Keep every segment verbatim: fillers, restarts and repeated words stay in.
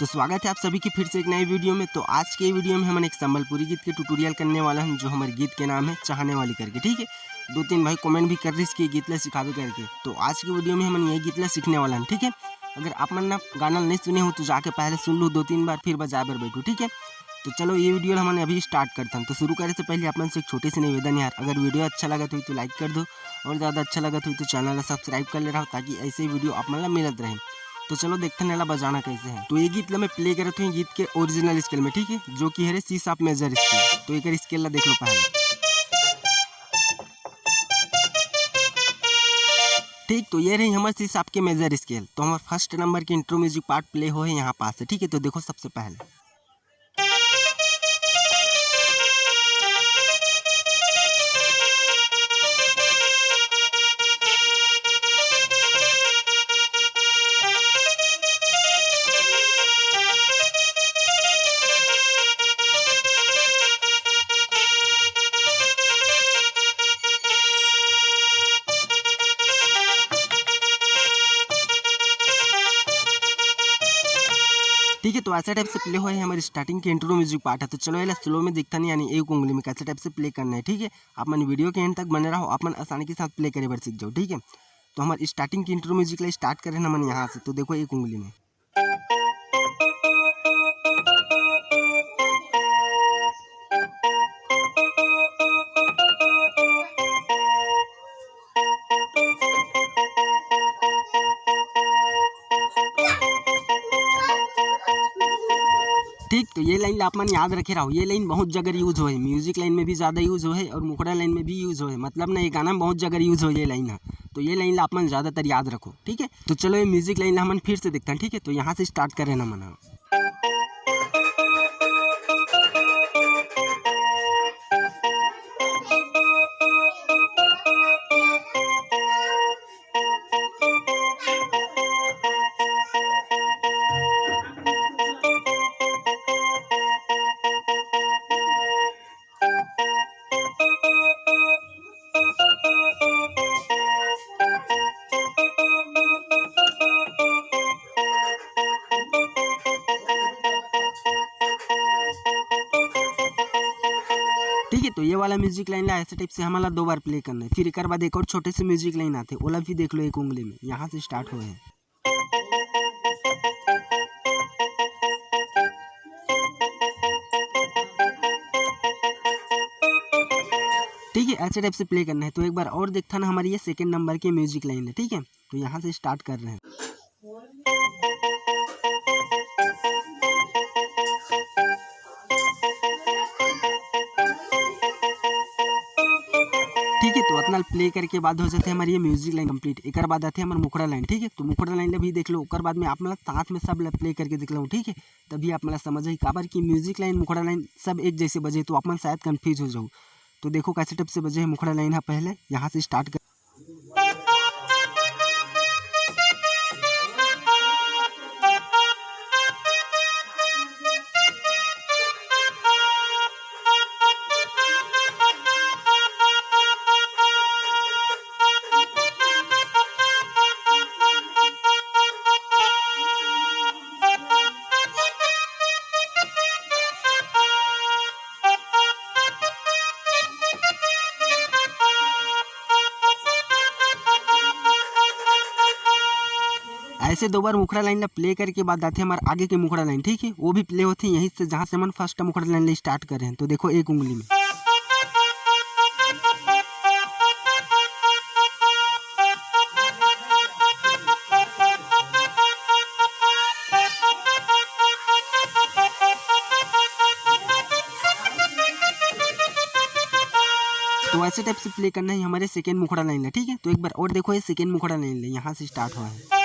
तो स्वागत है आप सभी की फिर से एक नए वीडियो में। तो आज के वीडियो में हमन एक संबलपुरी गीत के ट्यूटोरियल करने वाला हन, जो हमर गीत के नाम है चाहने वाली करके, ठीक है। दो तीन भाई कमेंट भी कर रहिस कि गीत ला सिखाबे करके, तो आज की वीडियो में हमन ये गीत ला सीखने वाला हन, ठीक है। अगर आप मन ना गाना नहीं सुने हो तो जाके पहले सुन लो दो तीन बार, फिर बजाए बर बैठो, ठीक है। तो चलो ये वीडियो ला हमन अभी स्टार्ट करथन। तो शुरू करे से पहले आप मन से एक छोटी सी निवेदन यार, अगर वीडियो अच्छा लगत होही तो लाइक कर दो, और ज़्यादा अच्छा लगत होही तो चैनल ला सब्सक्राइब कर ले रहो, ताकि ऐसे ही वीडियो आप मन ला मिलत रहे। तो चलो देखथन एला बजाना कैसे है। तो ये गीत ला मैं प्ले करत हूँ गीत के ओरिजिनल स्केल में, ठीक है, जो कि हरे सी शार्प मेजर स्केल। तो एकर स्केल ला देख लो पहले। ठीक, तो ये रही हमर सी शार्प के मेजर स्केल। तो हमर फर्स्ट नंबर के इंट्रो म्यूजिक पार्ट प्ले होहे यहाँ पास से, ठीक है। तो देखो सबसे पहले ठीक है, तो ऐसा टाइप से प्ले होहे हमर स्टार्टिंग के इंट्रो म्यूजिक पार्ट है। तो चलो एला स्लो में देखथन, यानी एक उंगली में कैसे टाइप से प्ले करना है, ठीक है। आप मन वीडियो के एंड तक बने रहो, आप मन आसानी के साथ प्ले करे बर सीख जाओ, ठीक है। तो हमर स्टार्टिंग के इंट्रो म्यूजिक ला स्टार्ट करे हमन यहाँ से। तो देखो एक उंगली में। ठीक, तो ये लाइन ला आप मन याद रखे रहो, ये लाइन बहुत जगह यूज होहे, म्यूजिक लाइन में भी ज़्यादा यूज होहे और मुखड़ा लाइन में भी यूज होहे, मतलब ना ये गाना में बहुत जगह यूज होहे ये लाइन है। तो ये लाइन ला आप मन ज़्यादातर याद रखो, ठीक है। तो चलो ये म्यूजिक लाइन ला हमन फिर से देखथन, ठीक है। तो यहाँ से स्टार्ट करे ना मन। ठीक है, तो ये वाला म्यूजिक लाइन ला ऐसे टाइप से हमन ला दो बार प्ले करना है। फिर एकर बाद एक और छोटे से म्यूजिक लाइन आथे, ओला भी देख लो एक उंगली में, यहाँ से स्टार्ट होहे। ठीक है, ऐसे टाइप से प्ले करना है। तो एक बार और देखथन, हमारी ये सेकंड नंबर के म्यूजिक लाइन है, ठीक है। तो यहाँ से स्टार्ट कर रहे हैं। ठीक है, तो अतना प्ले करके बाद हो जाथे हमर ये म्यूजिक लाइन कंप्लीट। एकर बाद आथे हमर मुखड़ा लाइन, ठीक है। तो मुखड़ा लाइन ला भी देख लो, ओकर बाद में आप मन ला साथ में सब ला प्ले करके दिखलाऊँ, ठीक है। तभी आप मन ला समझ आही, काबर कि म्यूजिक लाइन, मुखड़ा लाइन सब एक जैसे बजे तो आप मन शायद कंफ्यूज हो जाओ। तो देखो कैसे टाइप से बजे है मुखड़ा लाइन है, पहले यहाँ से स्टार्ट कर। ऐसे दो बार मुखड़ा लाइन ला प्ले करके बाद आथे हमार आगे के मुखड़ा लाइन, ठीक है, वो भी प्ले होथे यहीं से, जहाँ से हमन फर्स्ट मुखड़ा लाइन ला स्टार्ट करे हैं। तो देखो एक उंगली में। तो ऐसे टाइप से प्ले करना है हमारे सेकेंड मुखड़ा लाइन ला, ठीक है। तो एक बार और देखो, ये सेकेंड मुखड़ा लाइन ला, यहाँ से स्टार्ट हुआ है।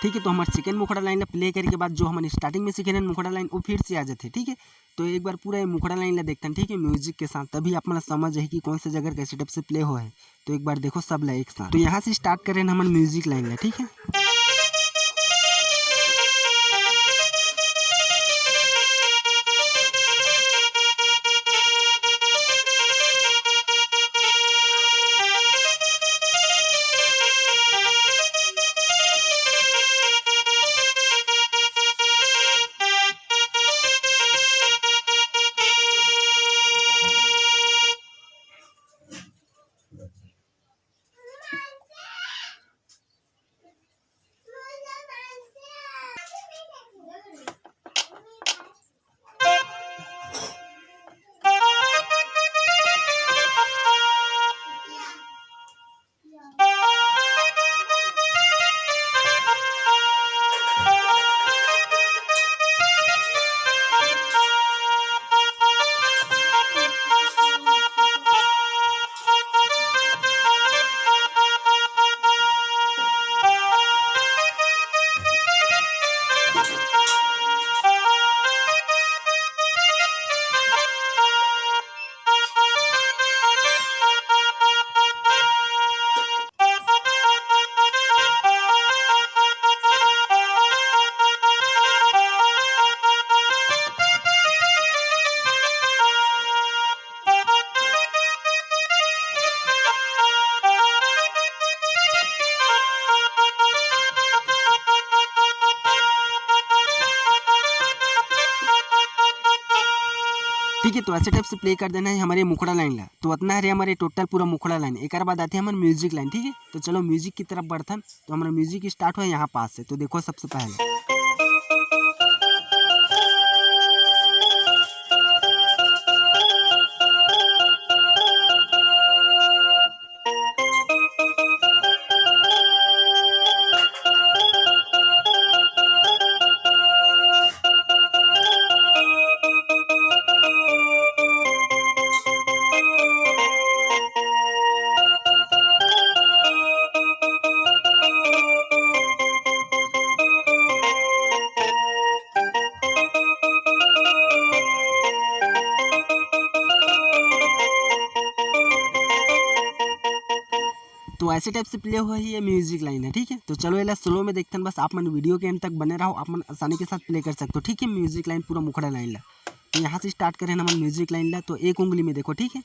ठीक है, तो हमारे सेकेंड मुखड़ा लाइन ला प्ले करे के बाद जो हमन स्टार्टिंग में सीखे रहन मुखड़ा लाइन, वो फिर से आ जाथे, ठीक है। तो एक बार पूरा ये मुखड़ा लाइन ला देखथन, ठीक है, म्यूजिक के साथ, तभी आप मन ला समझ आही कि कौन से जगह कैसे टाइप से प्ले हो है। तो एक बार देखो सब ला एक साथ। तो यहाँ से स्टार्ट करेन हमन म्यूजिक लाइन ला, ठीक है। ठीक है, तो ऐसे टाइप से प्ले कर देना है हमारे मुखड़ा लाइन ला। तो अतना हरे हमारे टोटल पूरा मुखड़ा लाइन। एक बाद आते हैं हमारे म्यूजिक लाइन, ठीक है। तो चलो म्यूजिक की तरफ बढ़थन। तो हमारा म्यूजिक स्टार्ट हुआ यहाँ पास से। तो देखो सबसे पहले तो ऐसे टाइप से प्ले हुआ ही ये म्यूजिक लाइन है, ठीक है। तो चलो एला स्लो में देखथन, बस आप मन वीडियो के एंड तक बने रहो, आप मन आसानी के साथ प्ले कर सकते हो, ठीक है। म्यूजिक लाइन पूरा मुखड़ा लाइन ला, तो यहाँ से स्टार्ट करें हमन म्यूजिक लाइन ला। तो एक उंगली में देखो, ठीक है।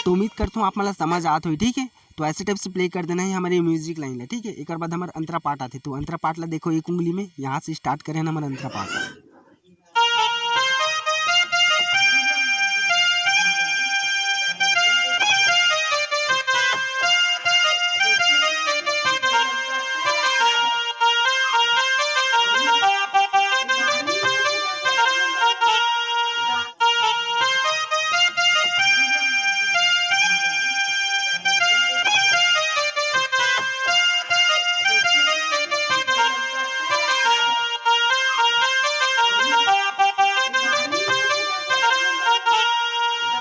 तो उम्मीद करता हूँ आप मन ला समझ आत होही, ठीक है। तो ऐसे टाइप से प्ले कर देना है हमारे म्यूजिक लाइन ला, ठीक है। एक बाद हमारे अंतरा पार्ट आते, तो अंतरा पार्ट ला देखो एक उंगली में, यहाँ से स्टार्ट करें हमारा अंतरा पार्ट।